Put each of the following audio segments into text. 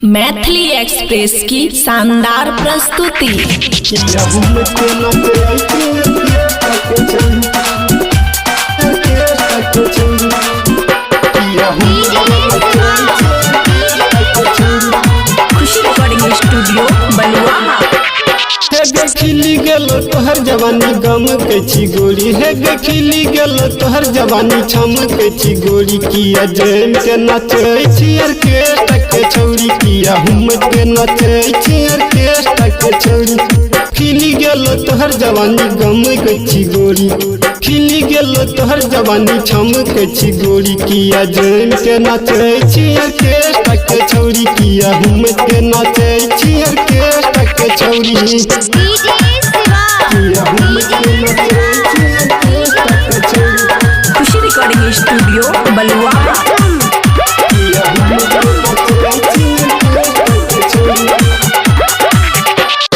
Maithili express की शानदार प्रस्तुति। खुशी रिकॉर्डिंग स्टूडियो, बलुआहा। हे गे खिली गेलो तोहर जवानी, गम के छी गोरी। हे गे खिली गेलो तोहर जवानी, छम के छी गोरी। किया जैन के नचे छी ऑर्केस्ट्रा के छौरी? किया हम के नचे छी ऑर्केस्ट्रा के छौरी? खिली गेलो तोहर जवानी, गम के छी गोरी। खिली गेलो तोहर जवानी, छम के छी गोरी। किया जैन के नचे छी ऑर्केस्ट्रा के छौरी? किया हम के नचे छी ऑर्केस्ट्रा के छौरी? डीजे शिवा। किया हम के नचे छी ऑर्केस्ट्रा के छौरी? खुशी रिकॉर्डिंग स्टूडियो, बलुआहा। किया हम के नचे छी ऑर्केस्ट्रा के छौरी?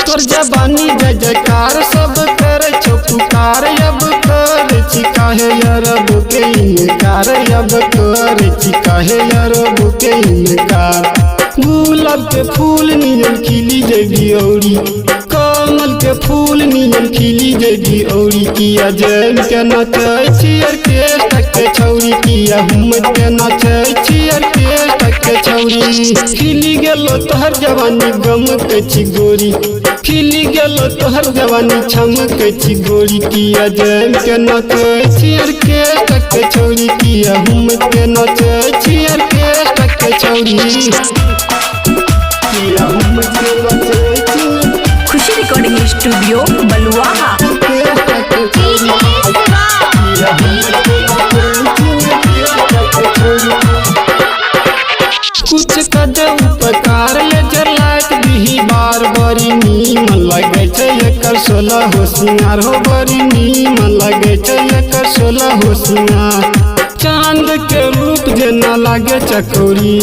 तोर जवानी जय जयकार, सब करे छौ पुकार। अब करे छी काहे अरब के इनकार? अब करे छी काहे अरब के इनकार? गुलाब के फूल नियन खिली जेबी औरी, कमल के फूल नियन खिली जेबी औरी। किया जैन के नचै छी ऑर्केस्ट्रा के छौरी? किया हम के नचै छी ऑर्केस्ट्रा के छौरी? खिली गेलो तोहर जवानी, गम के छी गोरी। खिली गेलो तोहर जवानी, छम के छी गोरी। किया जैन के नचै छी ऑर्केस्ट्रा के छौरी? किया हम के नचै छी ऑर्केस्ट्रा के छौरी? किया हम के नचै छी खुशी रिकॉर्डिंग स्टूडियो, बलुआहा। ऑर्केस्ट्रा के छौरी? डीजे शिवा। किया हम के नचै छी ऑर्केस्ट्रा के छौरी? कुछ कद उपकार लेजर लाइट दिही बार, बड़ी नीमन लगे छै एकर 16 होशियार हो, बड़ी नीमन लगे छै एकर 16 होशियार। चांद के रूप जेना लागे चकोरी,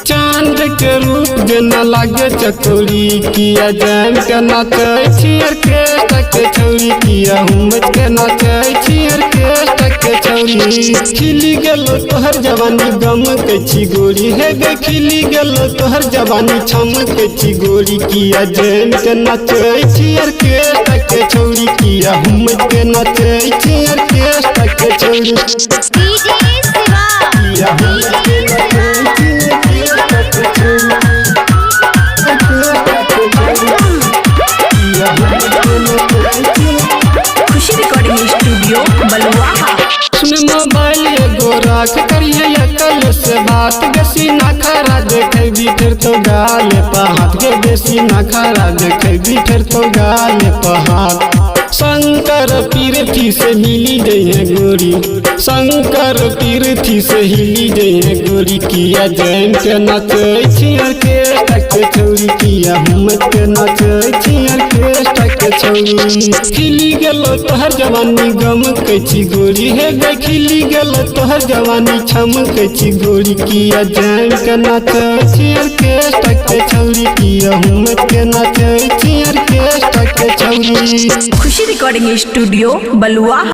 चांद के रूप जेना लागे चकोरी। किया जान के नाचै छी ऑर्केस्ट्रा के छौरी? किया हम के नाचै छी ऑर्केस्ट्रा के छौरी? खिली गेलो तोहर जवानी, गम के छी गोरी। हे गे खिली गेलो तोहर जवानी, छम के छी गोरी। किया जैन के नाचै छी ऑर्केस्ट्रा के छौरी? किया हम के नाचै छी ऑर्केस्ट्रा के छौरी? डीजे शिवा। किया हम के नाचै छी ऑर्केस्ट्रा के छौरी? ऑर्केस्ट्रा के छौरी। किया हम के नाचै छी? खुशी रिकॉर्डिंग स्टूडियो, बलुआहा। सुन, मोबाइल एगो राख, करिए अकल से बात। बेसी ना खरा देखेबी, फिर तो गाल पर हाथ के। बेसी ना खरा देखेबी, फिर तो गाल पर हाथ। शंकर पीरथी से मिली जइहे गोरी, शंकर पीरथी से हिली जइहे गोरी। किया जैन के नचै छी ऑर्केस्ट्रा के छौरी? किया हम के नचै छी ऑर्केस्ट्रा के छौरी? खिली गेलो तोहर जवानी, गम के छी गोरी। हे गे खिली गेलो तोहर जवानी, छम के छी गोरी। किया जैन के नचै छी ऑर्केस्ट्रा के छौरी? किया हम के नचै छी ऑर्केस्ट्रा के छौरी? खुशी रिकॉर्डिंग स्टूडियो, बलुआहा।